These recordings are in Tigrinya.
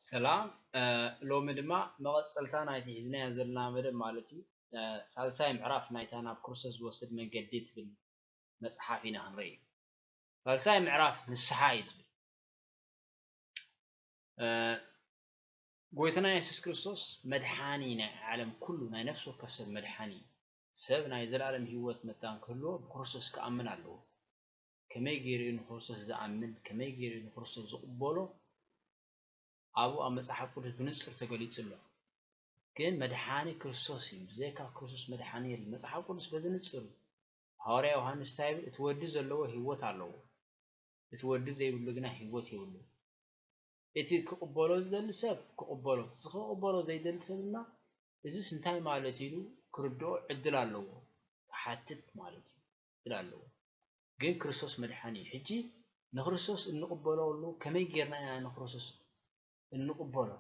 ሰላም፣ ሎሚ ድማ መቐጸልታ ናይቲ ሒዝናዮ ዘለና መደብ ማለት እዩ፣ ሳልሳይ ምዕራፍ ናይታ ናብ ክርስቶስ ዝወስድ መንገዲ ትብል መጽሓፍ ኢና ክንርኢ። ሳልሳይ ምዕራፍ ንስሓ እዩ ዝብል። ጎይታና የሱስ ክርስቶስ መድሓኒ ናይ ዓለም ኩሉ ናይ ነፍሲ ወከፍ ሰብ መድሓኒ እዩ። ሰብ ናይ ዘለኣለም ህይወት መታን ክህልዎ ብክርስቶስ ክኣምን ኣለዎ። ከመይ ገይሩ እዩ ንክርስቶስ ዝኣምን? ከመይ ገይሩ እዩ ንክርስቶስ ዝቕበሎ? ኣብኡ ኣብ መጽሓፍ ቅዱስ ብንጹር ተገሊጹ ኣሎ። ግን መድሓኒ ክርስቶስ እዩ። ብዘይካ ክርስቶስ መድሓኒ የለን። መጽሓፍ ቅዱስ በዚ ንጹር እዩ። ሃዋርያ ዮሃንስ እንታይ ይብል? እቲ ወዲ ዘለዎ ህይወት ኣለዎ። እቲ ወዲ ዘይብሉ ግና ህይወት የብሉ። እቲ ክቕበሎ ዝደሊ ሰብ ክቕበሎ፣ እዚ ክቕበሎ ዘይደሊ ሰብ ድማ እዚስ እንታይ ማለት ኢሉ ክርድኦ ዕድል ኣለዎ። ክሓትት ማለት እዩ። ዕድል ኣለዎ። ግን ክርስቶስ መድሓኒ እዩ። ሕጂ ንክርስቶስ እንቕበለሉ ከመይ ጌርና ኢና ንክርስቶስ እንቕበሎ?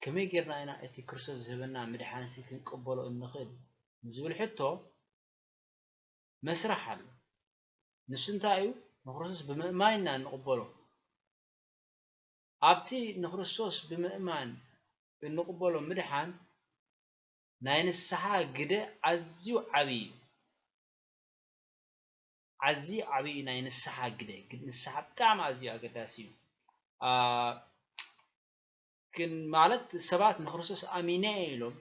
ከመይ ጌርና ኢና እቲ ክርስቶስ ዝህበና ምድሓንሲ ክንቅበሎ እንኽእል ንዝብል ሕቶ መስርሕ ኣሎ። ንሱ እንታይ እዩ? ንክርስቶስ ብምእማን ኢና እንቕበሎ። ኣብቲ ንክርስቶስ ብምእማን እንቕበሎ ምድሓን ናይ ንስሓ ግደ ኣዝዩ ዓብዪ እዩ። ኣዝዩ ዓብዪ ናይ ንስሓ ግደ። ግድ ንስሓ ብጣዕሚ ኣዝዩ ኣገዳሲ እዩ። ግን ማለት ሰባት ንክርስቶስ ኣሚነ እየ ኢሎም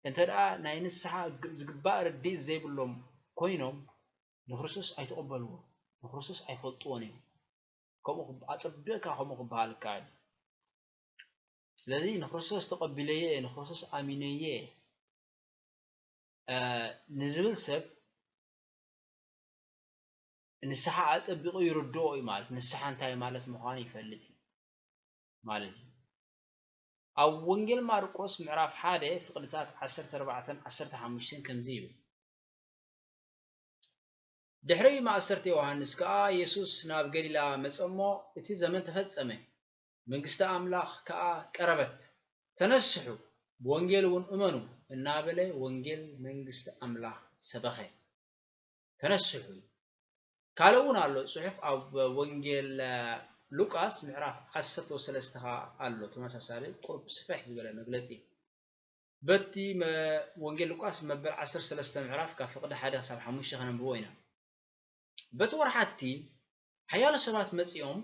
እንተ ደኣ ናይ ንስሓ ዝግባእ ርድኢት ዘይብሎም ኮይኖም ንክርስቶስ ኣይተቐበልዎ፣ ንክርስቶስ ኣይፈልጥዎን እዮም። ከምኡ ኣጸቢቕካ ከምኡ ክበሃል ይከኣል። ስለዚ ንክርስቶስ ተቐቢለየ እየ፣ ንክርስቶስ ኣሚነየ እየ ንዝብል ሰብ ንስሓ ኣጸቢቑ ይርድኦ እዩ ማለት ንስሓ እንታይ ማለት ምዃኑ ይፈልጥ እዩ ማለት እዩ። ኣብ ወንጌል ማርቆስ ምዕራፍ ሓደ ፍቕድታት ዓሰርተ ኣርባዕተን ዓሰርተ ሓሙሽተን ከምዚ ይብል። ድሕሪ ማእሰርቲ ዮሃንስ ከኣ የሱስ ናብ ገሊላ መጸ እሞ እቲ ዘመን ተፈጸመ፣ መንግስቲ ኣምላኽ ከኣ ቀረበት። ተነስሑ፣ ብወንጌል እውን እመኑ እናበለ ወንጌል መንግስቲ ኣምላኽ ሰበኸ። ተነስሑ። ካልእ እውን ኣሎ ጽሑፍ ኣብ ወንጌል ሉቃስ ምዕራፍ ዓሰርተ ሰለስተ ከኣ ኣሎ ተመሳሳሊ ቁሩብ ስፍሕ ዝበለ መግለጺ። በቲ ወንጌል ሉቃስ መበል ዓሰርተ ሰለስተ ምዕራፍ ካብ ፍቕዲ ሓደ ክሳብ ሓሙሽተ ከነንብቦ ኢና። በቲ ወርሓቲ ሓያሎ ሰባት መጺኦም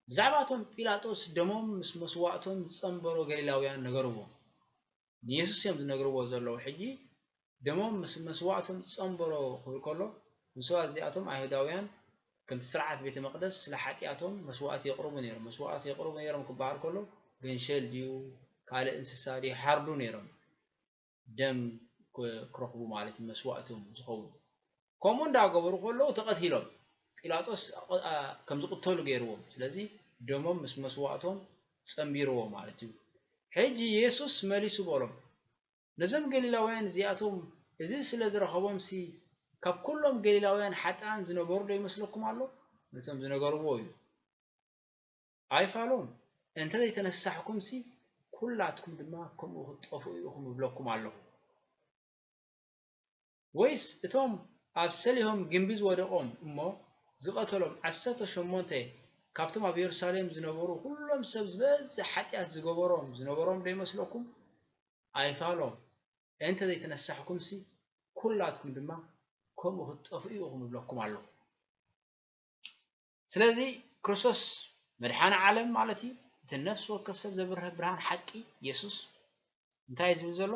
ብዛዕባ እቶም ጲላጦስ ደሞም ምስ መስዋእቶም ዝጸንበሮ ገሊላውያን ነገርዎ። ንየሱስ እዮም ዝነግርዎ ዘለዉ። ሕጂ ደሞም ምስ መስዋእቶም ዝጸንበሮ ክብል ከሎ ንሰባት እዚኣቶም ኣይሁዳውያን ከምቲ ስርዓት ቤተ መቕደስ ስለ ሓጢኣቶም መስዋእቲ የቕርቡ ነይሮም። መስዋእቲ የቕርቡ ነይሮም ክበሃል ከሎ ገንሸል ድዩ ካልእ እንስሳ ድዩ ሓርዱ ነይሮም ደም ክረኽቡ ማለት እዩ መስዋእቶም ዝኸውን። ከምኡ እንዳገበሩ ከለዉ ተቐቲሎም ጲላጦስ ከም ዝቕተሉ ገይርዎም። ስለዚ ደሞም ምስ መስዋእቶም ጸንቢርዎ ማለት እዩ። ሕጂ የሱስ መሊሱ በሎም፣ ነዞም ገሊላውያን እዚኣቶም እዚ ስለ ዝረኸቦምሲ ካብ ኩሎም ገሊላውያን ሓጥኣን ዝነበሩ ዶ ይመስለኩም ኣሎ? ነቶም ዝነገርዎ እዩ። ኣይፋሎም፣ እንተ ዘይተነሳሕኩምሲ ኩላትኩም ድማ ከምኡ ክትጠፍኡ ኢኹም እብለኩም ኣለኹ። ወይስ እቶም ኣብ ሰሊሆም ግምቢ ዝወደቖም እሞ ዝቐተሎም ዓሰርተ ሸሞንተ ካብቶም ኣብ የሩሳሌም ዝነበሩ ኩሎም ሰብ ዝበዝሕ ሓጢኣት ዝገበሮም ዝነበሮም ዶ ይመስለኩም? ኣይፋሎም፣ እንተ ዘይተነሳሕኩምሲ ኩላትኩም ድማ ከምኡ ክትጠፍኡ ኢኹም እብለኩም ኣለኹ። ስለዚ ክርስቶስ መድሓኒ ዓለም ማለት እዩ። እቲ ነፍሲ ወከፍ ሰብ ዘብርህ ብርሃን ሓቂ የሱስ እንታይ እዩ ዝብል ዘሎ?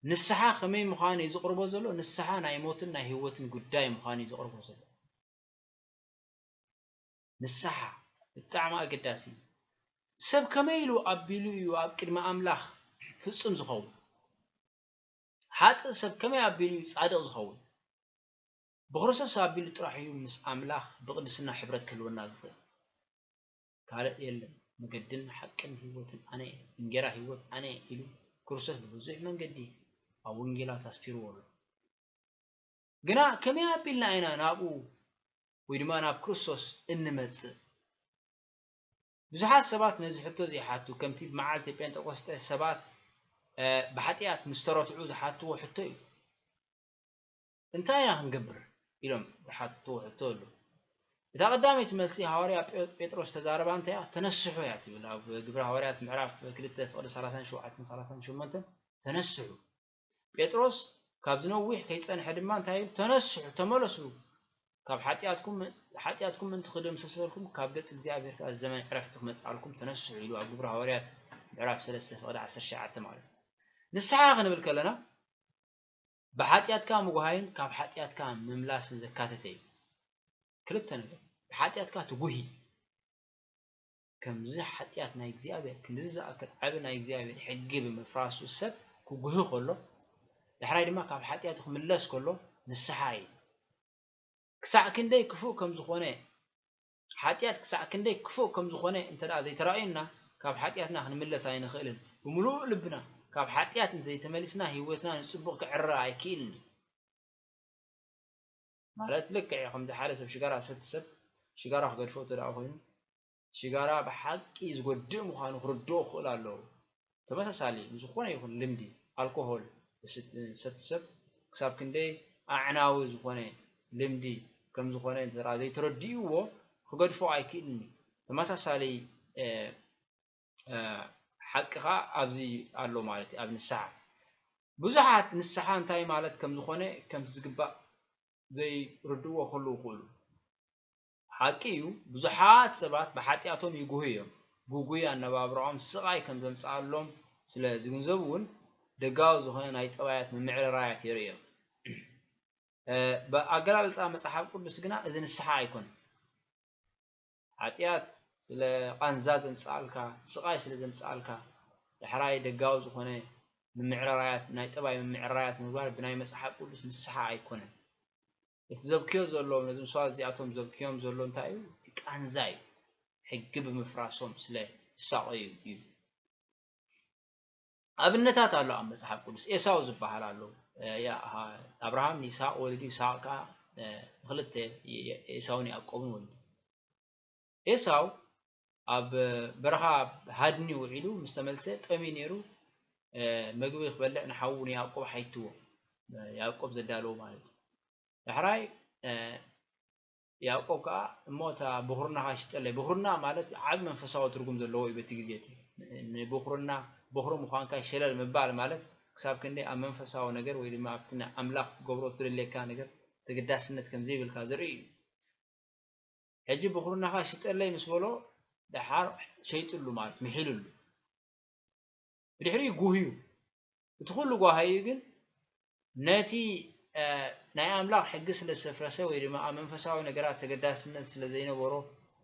ንስሓ ከመይ ምዃኑ እዩ ዝቕርቦ ዘሎ? ንስሓ ናይ ሞትን ናይ ህይወትን ጉዳይ ምዃኑ እዩ ዝቕርቦ ዘሎ። ንስሓ ብጣዕሚ ኣገዳሲ እዩ። ሰብ ከመይ ኢሉ ኣቢሉ እዩ ኣብ ቅድሚ ኣምላኽ ፍጹም ዝኸውን? ሓጥእ ሰብ ከመይ ኣቢሉ እዩ ጻድቕ ዝኸውን? ብክርስቶስ ኣቢሉ ጥራሕ እዩ ምስ ኣምላኽ ብቕድስና ሕብረት ክህልወና ዝኽእል። ካልእ የለን። መገድን ሓቅን ህይወትን ኣነ እየ፣ እንጌራ ህይወት ኣነ እየ ኢሉ ክርስቶስ ብብዙሕ መንገዲ ኣብ ወንጌላት ኣስፊርዎ ኣሎ። ግና ከመይ ኣቢልና ኢና ናብኡ ወይ ድማ ናብ ክርስቶስ እንመጽእ? ብዙሓት ሰባት ነዚ ሕቶ እዚ ይሓቱ፣ ከምቲ ብመዓልቲ ጴንጠቆስጠ ሰባት ብሓጢኣት ምስ ተረትዑ ዝሓትዎ ሕቶ እዩ። እንታይ ኢና ክንገብር ኢሎም ዝሓትዎ ሕቶ ኣሎ። እታ ቀዳመይቲ መልሲ ሃዋርያ ጴጥሮስ ተዛረባ እንታይ እያ? ተነስሑ እያ ትብል። ኣብ ግብሪ ሃዋርያት ምዕራፍ ክልተ ፍቕዲ ሰላሳን ሸውዓተን ሰላሳን ሸሞንተን ተነስሑ። ጴጥሮስ ካብዚ ነዊሕ ከይጸንሐ ድማ እንታይ ኢሉ? ተነስሑ፣ ተመለሱ፣ ካብ ሓጢኣትኩም ሓጢኣትኩም ምእንቲ ክደምሰሰልኩም ካብ ገጽ እግዚኣብሔር ከኣ ዘመን ዕረፍቲ ክመጽኣልኩም ተነስሑ ኢሉ ኣብ ግብሪ ሃዋርያት ምዕራፍ ሰለስተ ፍቕዲ ዓሰርተ ትሽዓተ ማለት እዩ። ንስሓ ክንብል ከለና ብሓጢኣትካ ምጉሃይን ካብ ሓጢኣትካ ምምላስን ዘካተተ እዩ። ክልተ ነገር፣ ብሓጢኣትካ ትጉሂ። ከምዚ ሓጢኣት ናይ እግዚኣብሔር፣ ክንድዚ ዝኣክል ዓቢ ናይ እግዚኣብሔር ሕጊ ብምፍራሱ ሰብ ክጉሂ ከሎ፣ ዳሕራይ ድማ ካብ ሓጢኣቱ ክምለስ ከሎ ንስሓ እዩ። ክሳዕ ክንደይ ክፉእ ከም ዝኾነ፣ ሓጢኣት ክሳዕ ክንደይ ክፉእ ከም ዝኾነ እንተ ደኣ ዘይተራእዩና፣ ካብ ሓጢኣትና ክንምለስ ኣይንኽእልን። ብምሉእ ልብና ካብ ሓጢኣት እንተ ዘይተመሊስና፣ ህይወትና ንጽቡቕ ክዕረ ኣይክእልን እዩ። ማለት ልክዕ እዩ፣ ከምዚ ሓደ ሰብ ሽጋራ ዝሰቲ ሰብ ሽጋራ ክገድፎ እንተ ደኣ ኮይኑ፣ ሽጋራ ብሓቂ ዝጎድእ ምዃኑ ክርድኦ ክኽእል ኣለዎ። ተመሳሳሊ፣ ዝኾነ ይኹን ልምዲ፣ ኣልኮሆል ዝስት-፣ ዝሰቲ ሰብ ክሳብ ክንደይ ኣዕናዊ ዝኾነ ልምዲ ከም ዝኾነ እንተ ደኣ ዘይተረድእዎ፣ ክገድፎ ኣይክእልን እዩ። ተመሳሳሊ፣ እ፣ እ፣ ሓቂ ኸኣ ኣብዚ ኣሎ ማለት እዩ፣ ኣብ ንስሓ። ብዙሓት ንስሓ እንታይ ማለት ከም ዝኾነ ከምቲ ዝግባእ ዘይርድእዎ ክህልዉ ይኽእሉ። ሓቂ እዩ፣ ብዙሓት ሰባት ብሓጢኣቶም ይጉሁ እዮም። ግጉይ ኣነባብራኦም ስቓይ ከም ዘምጽኣሎም ስለ ዝግንዘቡ እውን፣ ደጋዊ ዝኾነ ናይ ጠባያት ምምዕርራያት የርእዮም። እ፣ ብኣገላልጻ መጽሓፍ ቅዱስ ግና እዚ ንስሓ ኣይኮነን። ሓጢኣት ስለ ቃንዛ ዘምጽኣልካ፣ ስቓይ ስለ ዘምጽኣልካ፣ ዳሕራይ ደጋዊ ዝኾነ ምምዕራራያት፣ ናይ ጠባይ ምምዕራራያት ምግባር ብናይ መጽሓፍ ቅዱስ ንስሓ ኣይኮነን። እቲ ዘብክዮ ዘሎ፣ ነዞም ሰባት እዚኣቶም ዘብክዮም ዘሎ እንታይ እዩ? እቲ ቃንዛ እዩ። ሕጊ ብምፍራሶም ስለ ዝሳቐዩ እዩ። ኣብነታት ኣሎ ኣብ መጽሓፍ ቅዱስ። ኤሳው ዝበሃል ኣሎ። እ፣ ያ-፣ ሃ-፣ ኣብርሃም ንይስሃቅ ወሊዱ፣ ይስሃቅ ከኣ፣ እ፣ ንኽልተ የ-፣ የ-፣ ኤሳውን ያዕቆብን ወሊዱ። ኤሳው ኣብ በረኻ ሃድኒ ውዒሉ ምስ ተመልሰ ጠምዩ ነይሩ፣ እ፣ መግቢ ክበልዕ ንሓዉ ንያዕቆብ ሓይትዎ። እ፣ ያዕቆብ ዘዳለዎ ማለት እዩ። ዳሕራይ፣ እ፣ ያዕቆብ ከኣ፣ "እሞ እታ ብኹርናኻ ሽጠለይ።" ብኹርና ማለት ዓቢ መንፈሳዊ ትርጉም ዘለዎ እዩ በቲ ግዜ እቲ። ንብኹርና፣ ብኹሪ ምዃንካ ሸለል ምባል ማለት ክሳብ ክንደይ ኣብ መንፈሳዊ ነገር ወይ ድማ ኣብቲ ንኣምላኽ ክትገብሮ እትደልየካ ነገር ተገዳስነት ከም ዘይብልካ ዘርኢ እዩ። ሕጂ ብኹርናኻ ሽጠለይ ምስ በሎ፣ ደሓር ሸይጥሉ ማለት ምሒልሉ። ብድሕሪኡ ጉህዩ። እቲ ኩሉ ጓሃዩ ግን ነቲ፣ እ፣ ናይ ኣምላኽ ሕጊ ስለ ዘፍረሰ ወይ ድማ ኣብ መንፈሳዊ ነገራት ተገዳስነት ስለ ዘይነበሮ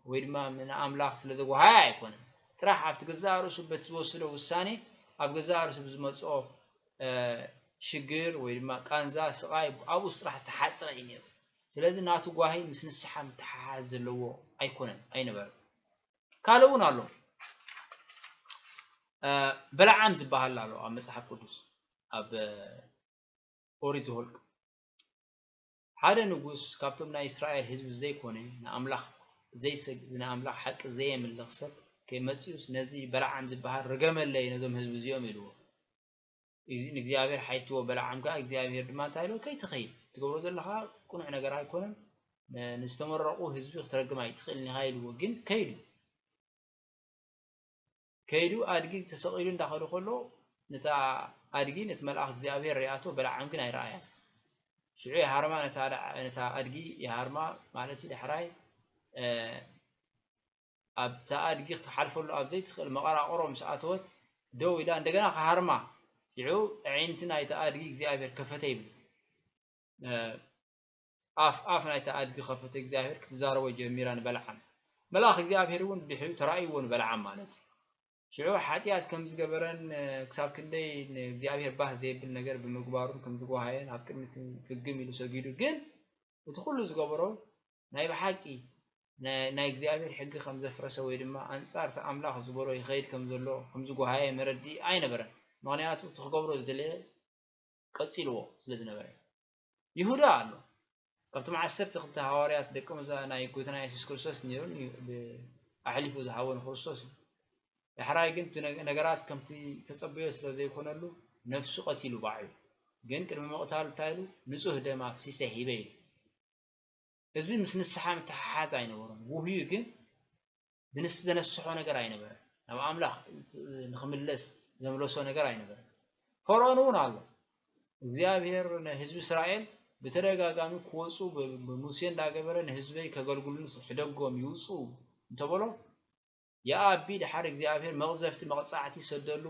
ወይ ድማ ንኣምላኽ ስለ ዘጓሃየ ኣይኮነን። ጥራሕ ኣብቲ ገዛእ ርእሱ በቲ ዝወሰዶ ውሳኔ ኣብ ገዛእ ርእሱ ብዝመጽኦ፣ እ፣ ሽግር ወይ ድማ ቃንዛ፣ ስቓይ ኣብኡ ጥራሕ ዝተሓጽረ እዩ ነይሩ። ስለዚ ናቱ ጓሂ ምስ ንስሓ ምትሓሓዝ ዘለዎ ኣይኮነን፣ ኣይነበረን። ካልእ እውን ኣሎ። እ፣ በለዓም ዝበሃል ኣሎ ኣብ መጽሓፍ ቅዱስ፣ ኣብ፣ እ፣ ኦሪት ዘኍልቍ። ሓደ ንጉስ ካብቶም ናይ እስራኤል ህዝቢ ዘይኮነ፣ ንኣምላኽ ዘይሰግ-፣ ንኣምላኽ ሓቂ ዘየምልኽ ሰብ ከይመጽኡስ ነዚ በለዓም ዝበሃል ርገመለይ ነዞም ህዝቢ እዚኦም ኢልዎ። እዚ ንእግዚኣብሔር ሓይትዎ፣ በለዓም ከኣ እግዚኣብሔር ድማ እንታይ ኢልዎ? "ከይትኸይድ፣ ትገብሮ ዘለኻ ቅኑዕ ነገር ኣይኮነን፣ ን-፣ ንዝተመረቑ ህዝቢ ክትረግም ኣይትኽእልን ኢኻ" ኢልዎ። ግን ከይዱ። ከይዱ ኣድጊ ተሰቒሉ እንዳኸደ ከሎ፣ ነታ ኣድጊ ነቲ መልኣኽ እግዚኣብሔር ሪኣቶ፣ በለዓም ግን ኣይረኣያን። ሽዑ የሃርማ ነታ ዳ-፣ ነታ ኣድጊ የሃርማ ማለት እዩ። ዳሕራይ፣ እ፣ ኣብታ ኣድጊ ክትሓልፈሉ ኣብ ዘይትኽእል መቐራቕሮ ምስ ኣተወት፣ ደው ኢላ እንደገና ክሃርማ፣ ሽዑ ኣዒንቲ ናይታ ኣድጊ እግዚኣብሔር ከፈተ ይብል። እ፣ ኣፍ ኣፍ ናይታ ኣድጊ ከፈተ እግዚኣብሔር ክትዛረቦ ጀሚራ ንበለዓም። መልኣኽ እግዚኣብሔር እውን ብድሕሪኡ ተራእይዎ ንበለዓም ማለት እዩ። ሽዑ ሓጢኣት ከም ዝገበረን፣ እ፣ ክሳብ ክንደይ ንእግዚኣብሔር ባህ ዘየብል ነገር ብምግባሩን ከም ዝጓሃየን ኣብ ቅድሚ እቲ ፍግም ኢሉ ሰጊዱ። ግን እቲ ኩሉ ዝገበሮ ናይ ብሓቂ ና-፣ ናይ እግዚኣብሔር ሕጊ ከም ዘፍረሰ ወይ ድማ ኣንጻር እቲ ኣምላኽ ዝበሎ ይኸይድ ከም ዘሎ ከም ዝጓሃየ መረድኢ ኣይነበረን። ምኽንያቱ እቲ ክገብሮ ዝደለየ ቀጺልዎ ስለ ዝነበረ። ይሁዳ ኣሎ። ካብቶም ዓሰርተ ክልተ ሃዋርያት ደቀ መዛ-፣ ናይ ጎይታና የሱስ ክርስቶስ ነይሩ፣ ብ-፣ ኣሕሊፉ ዝሃቦ ንክርስቶስ እዩ። ዳሕራይ ግን እቲ ነገ-፣ ነገራት ከምቲ ተጸበዮ ስለ ዘይኮነሉ ነፍሱ ቀቲሉ ባዕሉ። ግን ቅድሚ ምቕታሉ እንታይ ኢሉ? "ንጹህ ደም ኣፍሲሰ ሂበ" ኢሉ። እዚ ምስ ንስሓ ምትሓሓዝ ኣይነበሮን። ውህዩ ግን ዝንስ-፣ ዘነስሖ ነገር ኣይነበረን። ናብ ኣምላኽ ንኽምለስ ዘምለሶ ነገር ኣይነበረን። ፈርዖን እውን ኣሎ። እግዚኣብሔር ንህዝቢ እስራኤል ብተደጋጋሚ ክወፁ ብ-፣ ብሙሴ እንዳገበረ ንህዝበይ ከገልግሉን ሕደጎም ይውፁ እንተበሎ፣ የኣቢ ድሓር እግዚኣብሔር መቕዘፍቲ መቕጻዕቲ ይሰደሉ።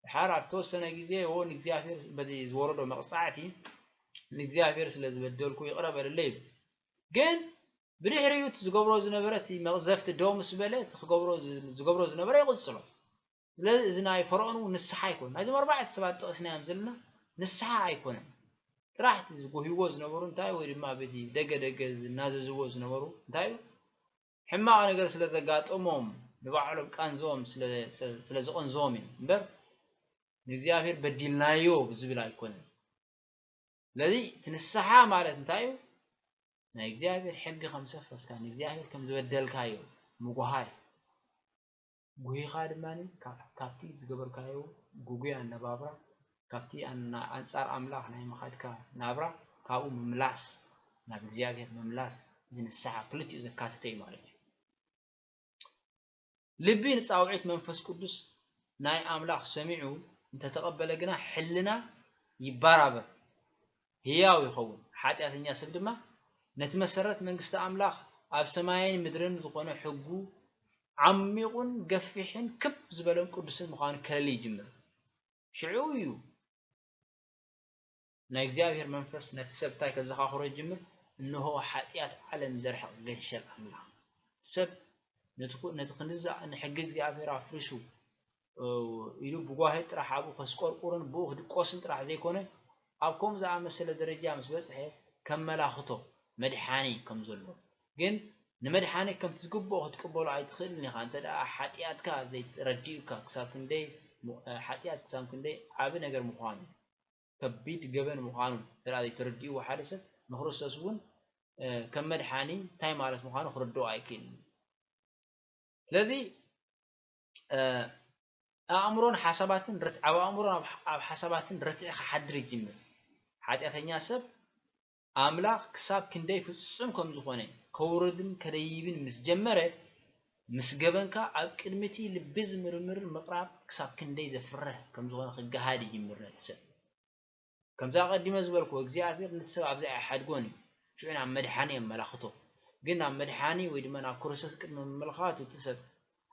ድሓር ኣብ ተወሰነ ግዜ፣ "እዎ ንእግዚኣብሔር በዚ ዝወረዶ መቕጻዕቲ ንእግዚኣብሔር ስለ ዝበደልኩ ይቕረ በልለይ" ይብል። ግን ብድሕሪኡ እቲ ዝገብሮ ዝነበረ፣ እቲ መቕዘፍቲ ደው ምስ በለ፣ እቲ ክገብሮ ዝ-፣ ዝገብሮ ዝነበረ ይቕጽሎ። ስለዚ እዚ ናይ ፈርዖን እውን ንስሓ ኣይኮነን። ናይዞም ኣርባዕተ ሰባት ጠቒስናዮም ዘለና ንስሓ ኣይኮነን። ጥራሕ እቲ ዝጎህይዎ ዝነበሩ እንታይ፣ ወይ ድማ በቲ ደገ ደገ ዝናዘዝዎ ዝነበሩ እንታይ እዩ? ሕማቕ ነገር ስለ ዘጋጠሞም ንባዕሎም ቃንዝኦም ስለ፣ ስለ፣ ስለ ዝቐንዝዎም እዩ እምበር ንእግዚኣብሔር በዲልናዮ ዝብል ኣይኮነን። ስለዚ እቲ ንስሓ ማለት እንታይ እዩ? ናይ እግዚኣብሔር ሕጊ ከም ዘፈስካ፣ ንእግዚኣብሔር ከም ዝበደልካዮ ምጉሃይ። ጉሂኻ ድማ ካብ፣ ካብቲ ዝገበርካዮ ጉጉይ ኣነባብራ፣ ካብቲ ኣና-፣ ኣንጻር ኣምላኽ ናይ ምኻድካ ናብራ፣ ካብኡ ምምላስ፣ ናብ እግዚኣብሔር ምምላስ፣ እዚ ንስሓ ክልቲኡ ዘካተተ እዩ ማለት እዩ። ልቢ ንጻውዒት መንፈስ ቅዱስ ናይ ኣምላኽ ሰሚዑ እንተተቐበለ ግና፣ ሕልና ይባራበር፣ ህያው ይኸውን። ሓጢኣተኛ ሰብ ድማ ነቲ መሰረት መንግስቲ ኣምላኽ ኣብ ሰማይን ምድርን ዝኾነ ሕጉ ዓሚቑን ገፊሕን ክብ ዝበለን ቅዱስን ምዃኑ ከለሊ ይጅምር። ሽዑ እዩ ናይ እግዚኣብሔር መንፈስ ነቲ ሰብ እንታይ ከዘኻኽሮ ይጅምር? እንሆ፣ ሓጢኣት ዓለም ዘርሕቕ ገንሸል ኣምላኽ። ሰብ ነቲ ኩ-፣ ነቲ ክንዲ ዝኣ-፣ ንሕጊ እግዚኣብሔር ኣፍሪሱ፣ እ፣ ኢሉ ብጓሂ ጥራሕ ኣብኡ ከስቆርቁርን ብኡ ክድቆስን ጥራሕ ዘይኮነ፣ ኣብ ከምኡ ዝኣመሰለ ደረጃ ምስ በጽሐ ከመላኽቶ መድሓኒ ከም ዘሎ። ግን ንመድሓኒ ከምቲ ዝግብኦ ክትቅበሎ ኣይትኽእልን ኢኻ፣ እንተ ደኣ ሓጢኣትካ ዘይተረዲኡካ ክሳብ ክንደይ ሙ-፣ እ፣ ሓጢኣት ክሳብ ክንደይ ዓቢ ነገር ምዃኑ። ከቢድ ገበን ምዃኑ እንተ ደኣ ዘይተረዲእዎ ሓደ ሰብ፣ ንክርስቶስ እውን፣ እ፣ ከም መድሓኒ እንታይ ማለት ምዃኑ ክርድኦ ኣይክእልን እዩ። ስለዚ፣ እ፣ ኣእምሮን ሓሳባትን ርት-፣ ኣብ ኣእምሮን ኣብ፣ ኣብ ሓሳባትን ርትዒ ክሓድር ይጅምር። ሓጢኣተኛ ሰብ ኣምላኽ ክሳብ ክንደይ ፍጹም ከም ዝኾነ ከውርድን ከደይብን ምስ ጀመረ፣ ምስ ገበንካ ኣብ ቅድሚ እቲ ልቢ ዝምርምር ምቕራብ ክሳብ ክንደይ ዘፍርህ ከም ዝኾነ ክገሃድ ይጅምር ነቲ ሰብ። ከምዚ ኣቐዲመ ዝበልክዎ፣ እግዚኣብሔር ነቲ ሰብ ኣብዚ ኣይሓድጎን እዩ። ሽዑ ናብ መድሓኒ የመላኽቶ። ግን ናብ መድሓኒ ወይ ድማ ናብ ክርስቶስ ቅድሚ ምምልኻቱ እቲ ሰብ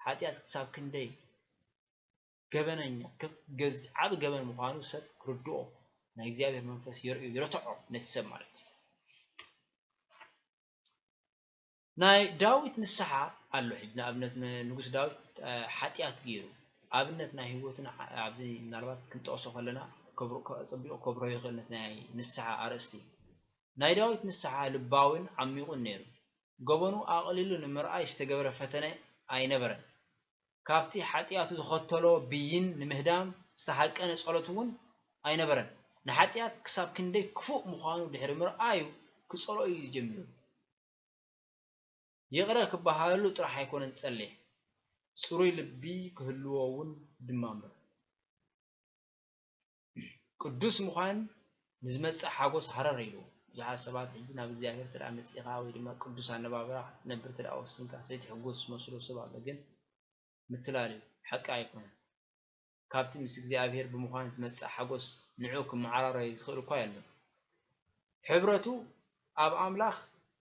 ሓጢኣት ክሳብ ክንደይ ገበነኛ፣ ከ-፣ ገዝ-፣ ዓቢ ገበን ምዃኑ ሰብ ክርድኦ ናይ እግዚኣብሔር መንፈስ የርእዮ፣ ይረትዖ ነቲ ሰብ ማለት እዩ። ናይ ዳዊት ንስሓ ኣሎ። ሕጂ ንኣብነት ን-፣ ንጉስ ዳዊት፣ እ፣ ሓጢኣት ገይሩ፣ ኣብነት ናይ ህይወትን ዓ-፣ ኣብዚ ምናልባት ክንጠቕሶ ከለና ከብሮ-፣ ከ-፣ ኣጸቢቑ ከብርሆ ይኽእል ነቲ ናይ ንስሓ ኣርእስቲ። ናይ ዳዊት ንስሓ ልባዊን ዓሚቑን ነይሩ። ገበኑ ኣቕሊሉ ንምርኣይ ዝተገብረ ፈተነ ኣይነበረን። ካብቲ ሓጢኣቱ ዝኸተሎ ብይን ንምህዳም ዝተሃቀነ ጸሎት እውን ኣይነበረን። ንሓጢኣት ክሳብ ክንደይ ክፉእ ምዃኑ ድሕሪ ምርኣዩ ክጸልኦ እዩ ጀሚሩ። ይቕረ ክበሃለሉ ጥራሕ ኣይኮነን ዝጸልየ፣ ጽሩይ ልቢ ክህልዎ እውን ድማ እምበር። ቅዱስ ምዃን ንዝመጽእ ሓጎስ ሃረር ኢልዎ። ብዙሓት ሰባት ሕጂ ናብ እግዚኣብሔር እንተ ደኣ መጺእኻ ወይ ድማ ቅዱስ ኣነባብራ ክትነብር እንተ ደኣ ወሲንካ ዘይትሕጎስ ዝመስሎ ሰብ ኣሎ፣ ግን ምትላል እዩ፣ ሓቂ ኣይኮነን። ካብቲ ምስ እግዚኣብሔር ብምዃን ዝመጽእ ሓጎስ ንዕኡ ክመዓራረይ ዝኽእል እኳ የለን። ሕብረቱ ኣብ ኣምላኽ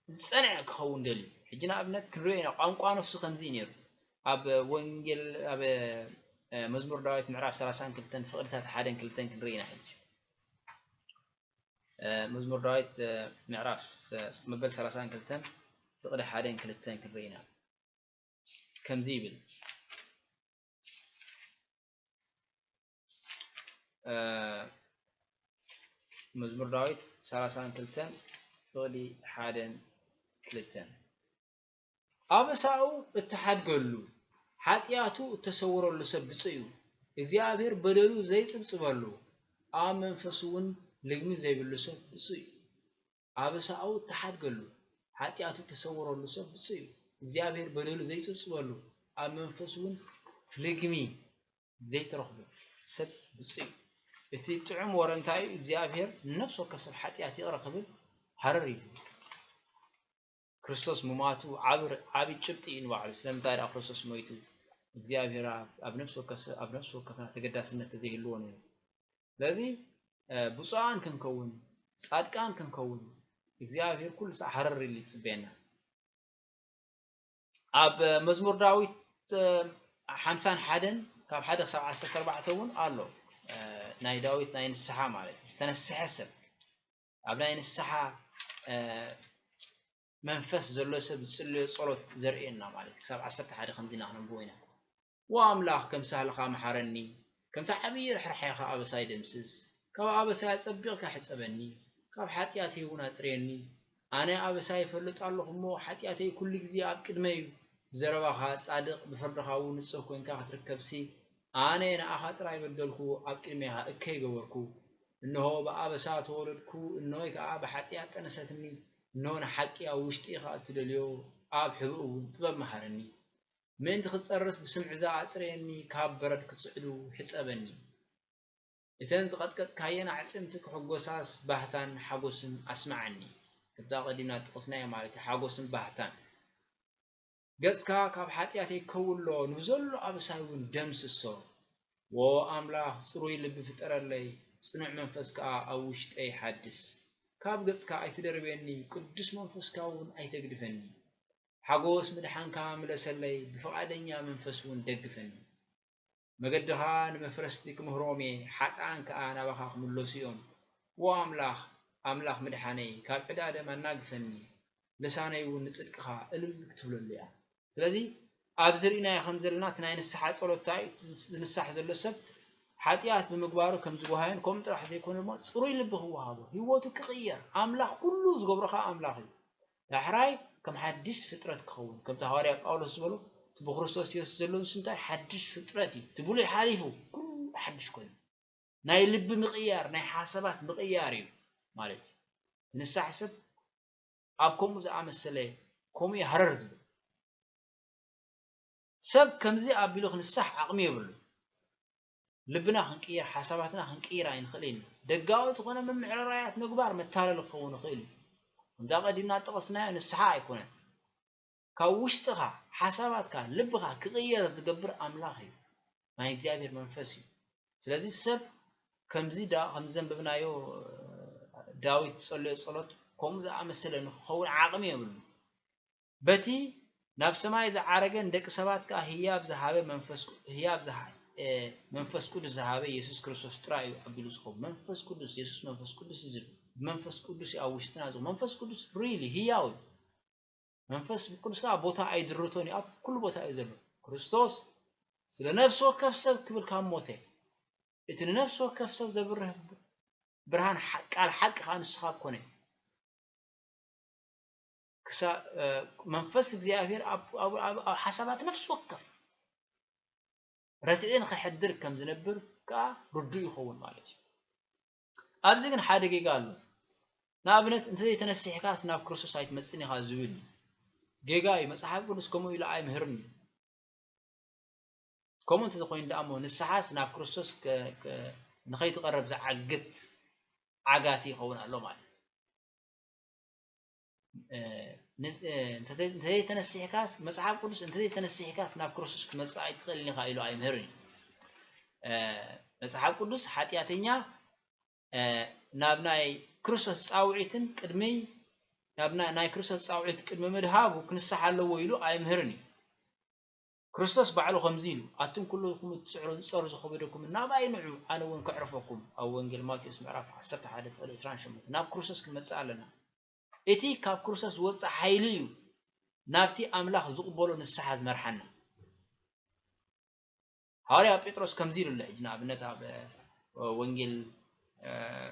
ዝጸንዐ ክኸውን ደልዩ። ሕጂ ንኣብነት ክንሪኦ ኢና፣ ቋንቋ ነፍሱ ከምዚ እዩ ነይሩ። ኣብ ወንጌል፣ ኣብ፣ እ፣ መዝሙር ዳዊት ምዕራፍ ሰላሳን ክልተን ፍቕድታት ሓደን ክልተን ክንርኢ ኢና ሕጂ። እ፣ መዝሙር ዳዊት፣ እ፣ ምዕራፍ፣ እ፣ መበል ሰላሳን ክልተን ፍቕዲ ሓደን ክልተን ክንርኢ ኢና። ከምዚ ይብል፣ እ፣ መዝሙር ዳዊት ሰላሳን ክልተን ፍቕዲ ሓደን ክልተን። ኣበሳኡ እተሓድገሉ፣ ሓጢኣቱ እተሰወረሉ ሰብ ብፁዕ እዩ። እግዚኣብሔር በደሉ ዘይጽብጽበሉ፣ ኣብ መንፈሱ እውን ልግሚ ዘይብሉ ሰብ ብፁዕ እዩ። ኣበሳኡ እተሓድገሉ፣ ሓጢኣቱ እተሰወረሉ ሰብ ብፁዕ እዩ። እግዚኣብሔር በደሉ ዘይጽብጽበሉ፣ ኣብ መንፈሱ እውን ልግሚ ዘይተረኽቦ ሰብ ብፁዕ እዩ። እቲ ጥዑም ወረ እንታይ እዩ? እግዚኣብሔር ንነፍሲ ወከፍ ሰብ ሓጢኣት ይቕረ ክብል ሃረር እዩ ዝብል። ክርስቶስ ምማቱ ዓብር-፣ ዓቢ ጭብጢ እዩ ንባዕሉ። ስለምንታይ ደኣ ክርስቶስ ሞይቱ? እግዚኣብሔር ኣብ፣ ኣብ ነፍሲ ወከፍ ሰብ፣ ኣብ ነፍሲ ወከፍና ተገዳስነት ተዘይህልዎ ነይሩ። ስለዚ፣ እ፣ ብፁዓን ክንከውን፣ ጻድቃን ክንከውን፣ እግዚኣብሔር ኩሉ ሳዕ ሃረር ኢሉ ይጽበየና። ኣብ መዝሙር ዳዊት፣ እ፣ ሓምሳን ሓደን ካብ ሓደ ክሳብ ዓሰርተ ኣርባዕተ እውን ኣሎ። እ፣ ናይ ዳዊት ናይ ንስሓ ማለት እዩ። ዝተነስሐ ሰብ፣ ኣብ ናይ ንስሓ፣ እ፣ መንፈስ ዘሎ ሰብ ዝጽልዮ ጸሎት ዘርእየና ማለት እዩ። ክሳብ ዓሰርተ ሓደ ከምዚ ኢና ክነንብቦ ኢና። ዎ ኣምላኽ፣ ከም ሳህልኻ መሓረኒ፣ ከምቲ ዓብዪ ርሕራሐኻ ኣበሳይ ደምስስ። ካብ ኣበሳይ ኣጸቢቕካ ሕጸበኒ፣ ካብ ሓጢኣተይ እውን ኣጽርየኒ። ኣነ ኣበሳይ እፈልጥ ኣለኹ እሞ፣ ሓጢኣተይ ኩሉ ግዜ ኣብ ቅድመይ እዩ። ብዘረባኻ ጻድቕ፣ ብፍርድኻ እውን ንጹህ ኮይንካ ክትርከብሲ፣ ኣነ ንኣኻ ጥራይ በደልኩ፣ ኣብ ቅድሜኻ እከይ ገበርኩ። እንሆ ብኣበሳ ተወለድኩ፣ እንሆይ ከኣ ብሓጢኣት ጠነሰትኒ። እንሆ ንሓቂ ኣብ ውሽጢ ኢኻ እትደልዮ፣ ኣብ ሕብኡ እውን ጥበብ መሃረኒ። ምእንቲ ክጸርስ ብስምዕዛ ኣጽርየኒ፣ ካብ በረድ ክጽዕዱ ሕጸበኒ። እተን ዝቐጥቀጥካየን ኣዕጽምቲ ክሕጎሳስ ባህታን ሓጎስን ኣስምዓኒ። ከምቲ ኣቐዲምና ዝጠቐስናዮ ማለት እዩ፣ ሓጎስን ባህታን። ገጽካ ካብ ሓጢኣተይ ከውሎ፣ ንብዘሎ ኣበሳይ እውን ደምስሶ። ዎ ኣምላኽ፣ ጽሩይ ልቢ ፍጠረለይ፣ ጽኑዕ መንፈስ ከኣ ኣብ ውሽጠይ ሓድስ። ካብ ገጽካ ኣይትደርብየኒ፣ ቅዱስ መንፈስካ እውን ኣይተግድፈኒ። ሓጎስ ምድሓንካ ምለሰለይ፣ ብፍቓደኛ መንፈስ እውን ደግፈኒ። መገድኻ ንመፍረስቲ ክምህሮም እየ፣ ሓጥኣን ከኣ ናባኻ ክምለሱ እዮም። ዎ ኣምላኽ፣ ኣምላኽ ምድሓነይ፣ ካብ ዕዳ ደም ኣናግፈኒ፣ ልሳነይ እውን ንጽድቅኻ እልል ክትብለሉ እያ። ስለዚ ኣብዚ ርኢናዮ ከም ዘለና፣ እቲ ናይ ንስሓ ጸሎት እንታይ እዩ? እቲ ዝንሳሕ ዘሎ ሰብ ሓጢኣት ብምግባሩ ከም ዝጓሃዮን ከምኡ ጥራሕ ዘይኮነ ድማ ጽሩይ ልቢ ክወሃቦ፣ ህይወቱ ክቕየር፣ ኣምላኽ ኩሉ ዝገብሮ ኸኣ ኣምላኽ እዩ። ዳሕራይ ከም ሓድሽ ፍጥረት ክኸውን፣ ከምቲ ሃዋርያ ጳውሎስ ዝበሎ፣ እቲ ብክርስቶስ የሱስ ዘሎ ንሱ እንታይ ሓድሽ ፍጥረት እዩ። እቲ ብሉይ ሓሊፉ፣ ኩሉ ሓድሽ ኮይኑ። ናይ ልቢ ምቕያር፣ ናይ ሓሳባት ምቕያር እዩ ማለት እዩ። ንሳሕ ሰብ ኣብ ከምኡ ዝኣመሰለ፣ ከምኡ እዩ ሃረር ዝብል። ሰብ ከምዚ ኣቢሉ ክንሳሕ ዓቕሚ የብሉን። ልብና ክንቅይር፣ ሓሳባትና ክንቅይር ኣይንኽእልን ኢና። ደጋዊ ዝኾነ ምምዕርራያት ምግባር መታለሊ ክኸውን ይኽእል እዩ። ከምዛ ቀዲምና ዝጠቐስናዮ ንስሓ ኣይኮነን። ካብ ውሽጥኻ፣ ሓሳባትካ፣ ልብኻ ክቕየር ዝገብር ኣምላኽ እዩ። ናይ እግዚኣብሔር መንፈስ እዩ። ስለዚ ሰብ ከምዚ ዳ-፣ ከምዚ ዘንበብናዮ ዳዊት ዝጸለዮ ጸሎት ከምኡ ዝኣመሰለ ንክኸውን ዓቕሚ የብሉን። በቲ ናብ ሰማይ ዝዓረገ ንደቂ ሰባት ከኣ ህያብ ዝሃበ መንፈስ፣ ህያብ ዝሃ-፣ እ፣ መንፈስ ቅዱስ ዝሃበ የሱስ ክርስቶስ ጥራይ እዩ ኣቢሉ ዝኸውን። መንፈስ ቅዱስ፣ የሱስ መንፈስ ቅዱስ እዩ ዝብል። መንፈስ ቅዱስ እዩ ኣብ ውሽጥና ዝኸውን። መንፈስ ቅዱስ ሪሊ ህያው እዩ። መንፈስ ቅዱስ ከኣ ቦታ ኣይድርቶን እዩ፣ ኣብ ኩሉ ቦታ እዩ ዘሎ። ክርስቶስ ስለ ነፍሲ ወከፍ ሰብ ክብል ካብ ሞተ፣ እቲ ንነፍሲ ወከፍ ሰብ ዘብርህ ብርሃን ሓ-፣ ቃል ሓቂ ከኣ ንስኻ ኮነ። ክሳ-፣ እ፣ መንፈስ እግዚኣብሔር ኣብ፣ ኣብ፣ ኣብ፣ ኣብ ሓሳባት ነፍሲ ወከፍ ረትዒ ንኸሕድር ከም ዝነብር ከኣ ርዱእ ይኸውን ማለት እዩ። ኣብዚ ግን ሓደ ጌጋ ኣሎ። ንኣብነት፣ "እንተዘይተነሲሕካስ ናብ ክርስቶስ ኣይትመጽእን ኢኻ" ዝብል እዩ። ጌጋ እዩ። መጽሓፍ ቅዱስ ከምኡ ኢሉ ኣይምህርን እዩ። ከምኡ እንተዘይኮይኑ ደኣ እሞ፣ ንስሓስ ናብ ክርስቶስ ከ-፣ ከ-፣ ንኸይትቐርብ ዝዓግት ዓጋቲ ይኸውን ኣሎ ማለት እዩ። እ፣ ንስ-፣ እ፣ እንተዘይ-፣ እንተዘይተነሲሕካስ፣ መጽሓፍ ቅዱስ "እንተዘይተነሲሕካስ ናብ ክርስቶስ ክትመጽእ ኣይትኽእልን ኢኻ" ኢሉ ኣይምህርን እዩ። እ፣ መጽሓፍ ቅዱስ ሓጢኣተኛ፣ እ፣ ናብ ናይ ክርስቶስ ጻውዒትን ቅድሚ፣ ናብ ና-፣ ናይ ክርስቶስ ጻውዒት ቅድሚ ምድሃቡ ክንስሓ ኣለዎ ኢሉ ኣይምህርን እዩ። ክርስቶስ ባዕሉ ከምዚ ኢሉ፣ "ኣቱም ኩልኹም እትጽዕሩ ዝጸሩ ዝኸበደኩም ናባይ ንዑ፣ ኣነ እውን ከዕርፈኩም።" ኣብ ወንጌል ማቴዎስ ምዕራፍ ዓሰርተ ሓደ ፍቕዲ ዕስራን ሸሞንተን። ናብ ክርስቶስ ክንመጽእ ኣለና። እቲ ካብ ክርስቶስ ዝወጽእ ሓይሊ እዩ ናብቲ ኣምላኽ ዝቕበሎ ንስሓ ዝመርሓና። ሃዋርያ ጴጥሮስ ከምዚ ኢሉ ኣሎ። ሕጂ ንኣብነት ኣብ፣ እ፣ ወንጌል፣ እ፣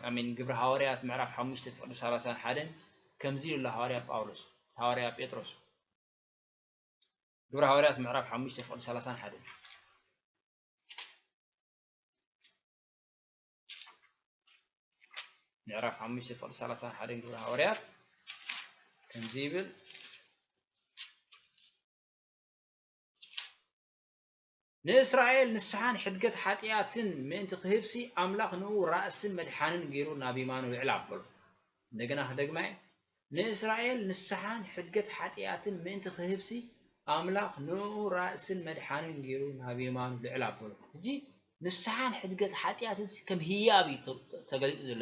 ኣሜን፣ ግብሪ ሃዋርያት ምዕራፍ ሓሙሽተ ፍቕዲ ሰላሳን ሓደን ከምዚ ኢሉ ኣሎ ሃዋርያ ጳውሎስ፣ ሃዋርያ ጴጥሮስ። ግብሪ ሃዋርያት ምዕራፍ ሓሙሽተ ፍቕዲ ሰላሳን ሓደን። ምዕራፍ ሓሙሽተ ፍቕዲ ሰላሳን ሓደን ግብሪ ሃዋርያት ከምዚ ይብል፣ "ንእስራኤል ንስሓን ሕድገት ሓጢኣትን ምእንቲ ክህብሲ፣ ኣምላኽ ንኡ ራእስን መድሓንን ገይሩ ናብ የማኑ ልዕል ኣበሎ።" እንደገና ክደግማ እየ። ንእስራኤል ንስሓን ሕድገት ሓጢኣትን ምእንቲ ክህብሲ፣ ኣምላኽ ንኡ ራእስን መድሓንን ገይሩ ናብ የማኑ ልዕል ኣበሎ። ሕጂ ንስሓን ሕድገት ሓጢኣትን ከም ህያብ እዩ ተ-፣ ተ-፣ ተገሊጹ ዘሎ።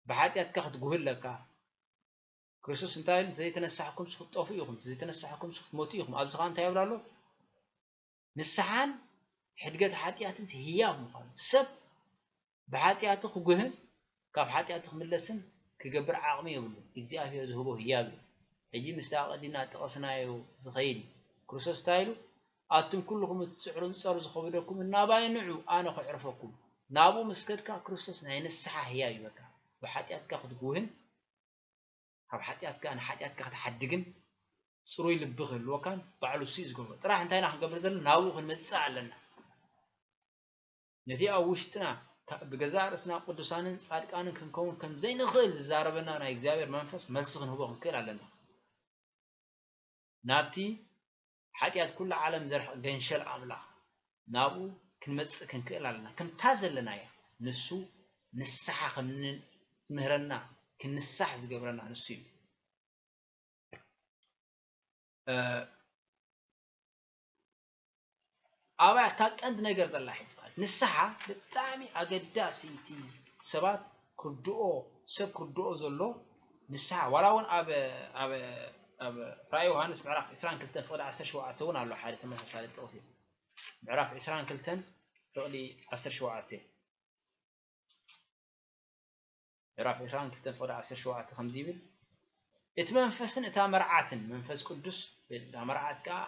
ብሓጢኣትካ ክትጉህ ኣለካ። ክርስቶስ እንታይ ኢሉ? "እንተዘይተነሳሕኩም ንስኹም ትጠፍኡ ኢኹም፣ እንተዘይተነሳሕኩም ንስኹም ትሞቱ ኢኹም።" ኣብዚ ኸኣ እንታይ ይብል ኣሎ? ንስሓን ሕድገት ሓጢኣትን ህያብ ምዃኑ። ሰብ ብሓጢኣቱ ክጉህን ካብ ሓጢኣቱ ክምለስን ክገብር ዓቕሚ የብሉን። እግዚኣብሔር ዝህቦ ህያብ እዩ። ሕጂ ምስቲ ኣቐዲምና ጠቐስናዮ ዝኸይድ እዩ። ክርስቶስ እንታይ ኢሉ? "ኣቱም ኩልኹም እትጽዕሩን ጸር ዝኸበደኩም እናባይ ንዑ፣ ኣነ ከዕርፈኩም።" ናብኡ ምስ ከድካ ክርስቶስ ናይ ንስሓ ህያብ ይበካ። ብሓጢኣትካ ክትጉህን ካብ ሓጢኣትካ ንሓጢኣትካ ክትሓድግን ጽሩይ ልቢ ክህልወካን ባዕሉ እሱ እዩ ዝገብሮ። ጥራሕ እንታይ ኢና ክንገብር ዘለና? ናብኡ ክንመጽእ ኣለና። ነቲ ኣብ ውሽጥና ካ-፣ ብገዛእ ርእስና ቅዱሳንን ጻድቃንን ክንከውን ከም ዘይንኽእል ዝዛረበና ናይ እግዚኣብሔር መንፈስ መልሲ ክንህቦ ክንክእል ኣለና። ናብቲ ሓጢኣት ኩሉ ዓለም ዘርሕቕ ገንሸል ኣምላኽ ናብኡ ክንመጽእ ክንክእል ኣለና። ከምታ ዘለናያ ንሱ ንስሓ ከም ን-፣ ዝምህረና፣ ክንንሳሕ ዝገብረና ንሱ እዩ። እ፣ ኣብኣ እታ ቀንዲ ነገር ዘላ ሒዝካ። ንስሓ ብጣዕሚ ኣገዳሲ እቲ ሰባት ክርድኦ፣ ሰብ ክርድኦ ዘሎ ንስሓ። ዋላ እውን ኣብ፣ ኣብ፣ ኣብ ራእይ ዮሃንስ ምዕራፍ ዕስራን ክልተን ፍቕዲ ዓሰርተ ሸውዓተ እውን ኣሎ ሓደ ተመሳሳሊ ጥቕሲ። ምዕራፍ ዕስራን ክልተን ፍቕዲ ዓሰርተ ሸውዓተ። ምዕራፍ ዕስራን ክልተን ፍቕዲ ዓሰርተ ሸውዓተ ከምዚ ይብል፣ "እቲ መንፈስን እታ መርዓትን"፣ መንፈስ ቅዱስ፣ እታ መርዓት ከኣ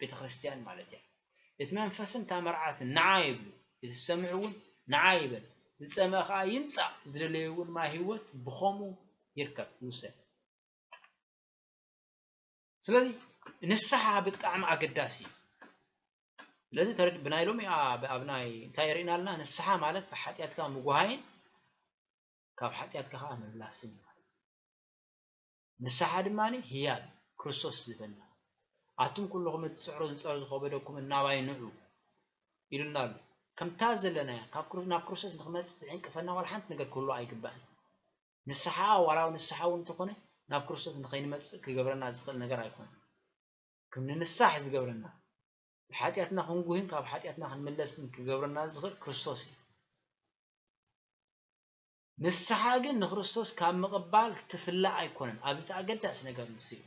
ቤተ ክርስቲያን ማለት እያ። "እቲ መንፈስን እታ መርዓትን ንዓ ይብሉ፣ እቲ ዝሰምዕ እውን ንዓ ይበል፣ ዝጸምአ ከኣ ይምጻእ፣ ዝደለየ እውን ማይ ህይወት ብኸምኡ ይርከብ፣ ይውሰድ።" ስለዚ ንስሓ ብጣዕሚ ኣገዳሲ እዩ። ስለዚ ተረድ-፣ ብናይ ሎሚ ኣ-፣ ብ-፣ ኣብ ናይ እንታይ ርኢና ኣለና? ንስሓ ማለት ብሓጢኣትካ ምጉሃይን ካብ ሓጢኣትካ ከኣ ምምላስን እዩ ማለት እዩ። ንስሓ ድማ ህያብ ክርስቶስ ዝበና፣ "ኣቱም ኩልኹም እትጽዕሩ ዝንጸሩ ዝኸበደኩም እናባይ ንዑ" ኢሉና ኣሎ። ከምታ ዘለናያ ካብ ክሩ-፣ ናብ ክርስቶስ ንኽመጽእ ዝዕንቅፈና ዋላ ሓንቲ ነገር ክህሉ ኣይግባእን። ንስሓ ዋላ ንስሓ እውን እንተኾነ ናብ ክርስቶስ ንኸይንመጽእ ክገብረና ዝኽእል ነገር ኣይኮነን። ከም ንንሳሕ ዝገብረና፣ ብሓጢኣትና ክንጉህን ካብ ሓጢኣትና ክንምለስን ክገብረና ዝኽእል ክርስቶስ እዩ። ንስሓ ግን ንክርስቶስ ካብ ምቕባል ክትፍላእ ኣይኮነን። ኣብዚ እቲ ኣገዳሲ ነገር ንሱ እዩ።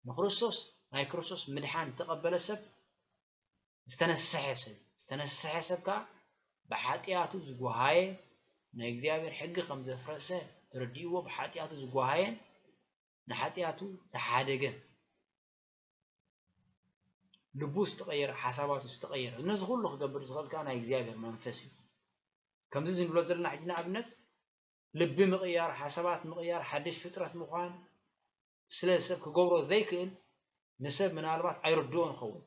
ንክርስቶስ፣ ናይ ክርስቶስ ምድሓን ዝተቐበለ ሰብ ዝተነስሐ ሰብ እዩ። ዝተነስሐ ሰብ ከኣ ብሓጢኣቱ ዝጓሃየ፣ ናይ እግዚኣብሔር ሕጊ ከም ዘፍረሰ ተረዲእዎ ብሓጢኣቱ ዝጓሃየን ንሓጢኣቱ ዝሓደገን፣ ልቡ ዝተቐየረ፣ ሓሳባቱ ዝተቐየረ፣ ነዚ ኩሉ ክገብር ዝኽእል ከኣ ናይ እግዚኣብሔር መንፈስ እዩ። ከምዚ ንብሎ ዘለና ሕጂ ንኣብነት ልቢ ምቕያር፣ ሓሳባት ምቕያር፣ ሓድሽ ፍጥረት ምዃን ስለ ሰብ ክገብሮ ዘይክእል ንሰብ ምናልባት ኣይርድኦን ይኸውን።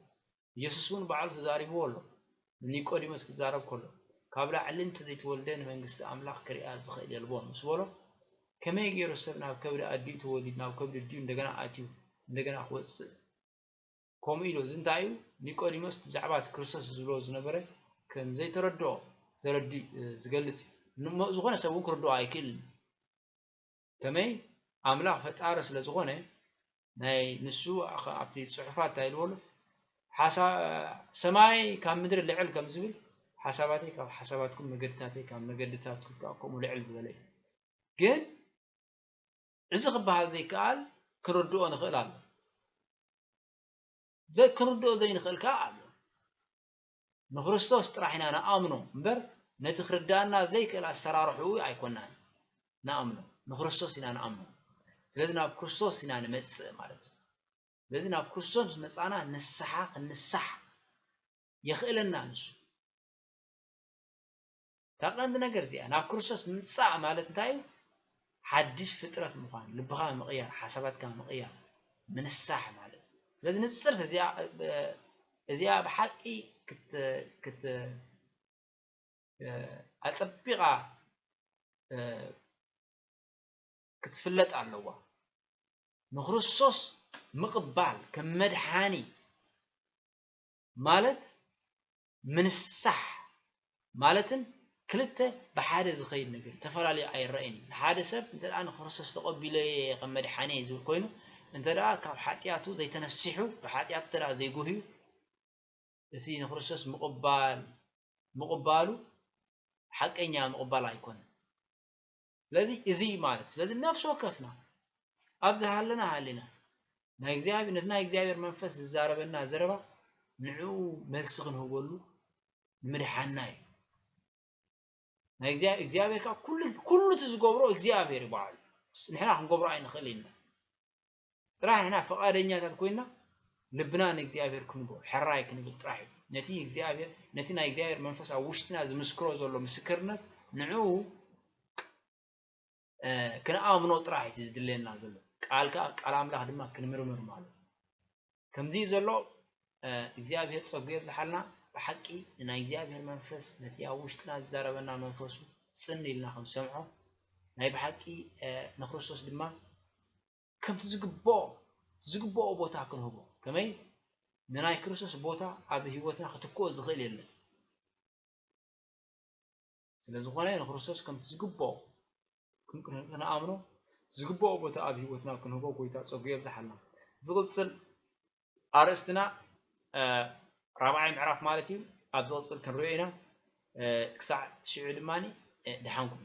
ኢየሱስ እውን ባዕሉ ተዛሪብዎ ኣሎ። ንኒቆዲሞስ ክዛረብ ከሎ፣ "ካብ ላዕሊ እንተዘይተወልደ ንመንግስቲ ኣምላኽ ክሪኣ ዝኽእል የልቦን" ምስ በሎ፣ ከመይ ገይሩ ሰብ ናብ ከብዲ ኣዲኡ ተወሊዱ፣ ናብ ከብዲ ኣዲኡ እንደገና ኣትዩ፣ እንደገና ክወጽእ? ከምኡ ኢሉ፣ እዚ እንታይ እዩ? ኒቆዲሞስ ብዛዕባ እቲ ክርስቶስ ዝብሎ ዝነበረ ከም ዘይተረድኦ ዘረዲ-፣ ዝገልጽ እዩ። ንሞ-፣ ዝኾነ ሰብ እውን ክርድኦ ኣይክእልን። ከመይ? ኣምላኽ ፈጣሪ ስለ ዝኾነ፣ ናይ ንሱ ኣኸ-፣ ኣብቲ ጽሑፋት እንታይ ኢልዎ ኣሎ? ሓሳ-፣ "ሰማይ ካብ ምድሪ ልዕል ከም ዝብል፣ ሓሳባተይ ካብ ሓሳባትኩም፣ መገድታተይ ካብ መገድታትኩም ከኣ ከምኡ ልዕል ዝበለ እዩ።" ግን እዚ ክበሃል ዘይከኣል ክንርድኦ ንኽእል ኣሎ። ዘ-፣ ክንርድኦ ዘይንኽእል ከኣ ኣሎ። ንክርስቶስ ጥራሕ ኢና ንኣምኖ እምበር፣ ነቲ ክርድኣና ዘይክእል ኣሰራርሕኡ ኣይኮናን ንኣምኖ። ንክርስቶስ ኢና ንኣምኖ። ስለዚ ናብ ክርስቶስ ኢና ንመጽእ ማለት እዩ። ስለዚ ናብ ክርስቶስ ምስ መጻና ንስሓ ክንሳሕ የኽእለና ንሱ። እታ ቀንዲ ነገር እዚኣ፣ ናብ ክርስቶስ ምምጻእ ማለት እንታይ እዩ? ሓድሽ ፍጥረት ምዃን፣ ልብኻ ምቕያር፣ ሓሳባትካ ምቕያር፣ ምንሳሕ ማለት እዩ። ስለዚ ንጽርቲ እዚኣ፣ እ፣ እዚኣ ብሓቂ ክት-፣ ክት-፣ እ፣ ኣጸቢቓ፣ እ፣ ክትፍለጥ ኣለዋ። ንክርስቶስ ምቕባል ከም መድሓኒ ማለት ምንሳሕ ማለትን ክልተ ብሓደ ዝኸይድ ነገር እዩ። ተፈላለዩ ኣይረኣይን እዩ። ሓደ ሰብ እንተ ደኣ ንክርስቶስ ተቐቢለየ ከም መድሓኒ ዝብል ኮይኑ፣ እንተ ደኣ ካብ ሓጢኣቱ ዘይተነሲሑ፣ ብሓጢኣቱ እንተ ደኣ ዘይጎህዩ፣ እቲ ንክርስቶስ ምቕባል፣ ምቕባሉ ሓቀኛ ምቕባል ኣይኮነን። ስለዚ እዚ እዩ ማለት። ስለዚ ነፍሲ ወከፍና ኣብዚ ሃለና ሃሊና ናይ እግዚኣብሔር፣ ነቲ ናይ እግዚኣብሔር መንፈስ ዝዛረበና ዘረባ ንዕኡ መልሲ ክንህበሉ ንምድሓንና እዩ። ናይ እግዚኣብሔር፣ እግዚኣብሔር ከዓ ኩሉ፣ ኩሉ እቲ ዝገብሮ እግዚኣብሔር እዩ ባዕሉ። ንሕና ክንገብሮ ኣይንኽእል ኢና። ጥራሕ ንሕና ፈቓደኛታት ኮይና ልብና ንእግዚኣብሔር ክንቦ፣ ሕራይ ክንብል ጥራሕ እዩ። ነቲ እግዚኣብሔር፣ ነቲ ናይ እግዚኣብሔር መንፈስ ኣብ ውሽጥና ዝምስክሮ ዘሎ ምስክርነት ንዕኡ፣ እ፣ ክንኣምኖ ጥራሕ እዩ እቲ ዝድለየና ዘሎ። ቃል ከኣ፣ ቃል ኣምላኽ ድማ ክንምርምር ማለት እዩ። ከምዚ ዘሎ፣ እ፣ እግዚኣብሔር ጸጉ የብዝሓልና። ብሓቂ ናይ እግዚኣብሔር መንፈስ ነቲ ኣብ ውሽጥና ዝዛረበና መንፈሱ ጽን ኢልና ክንሰምዖ፣ ናይ ብሓቂ፣ እ፣ ንክርስቶስ ድማ ከምቲ ዝግብኦ፣ ዝግብኦ ቦታ ክንህቦ። ከመይ? ንናይ ክርስቶስ ቦታ ኣብ ህይወትና ክትክኦ ዝኽእል የለን። ስለ ዝኾነ ንክርስቶስ ከምቲ ዝግብኦ ክን-፣ ክን-፣ ክንኣምኖ፣ ዝግብኦ ቦታ ኣብ ህይወትና ክንህቦ ጎይታ ጸጉ የብዝሓልና። ዝቕጽል ኣርእስትና፣ እ፣ ራብዓይ ምዕራፍ ማለት እዩ። ኣብ ዝቕጽል ክንሪኦ ኢና። እ፣ ክሳዕ ሽዑ ድማ፣ እ፣ ደሓንኩም።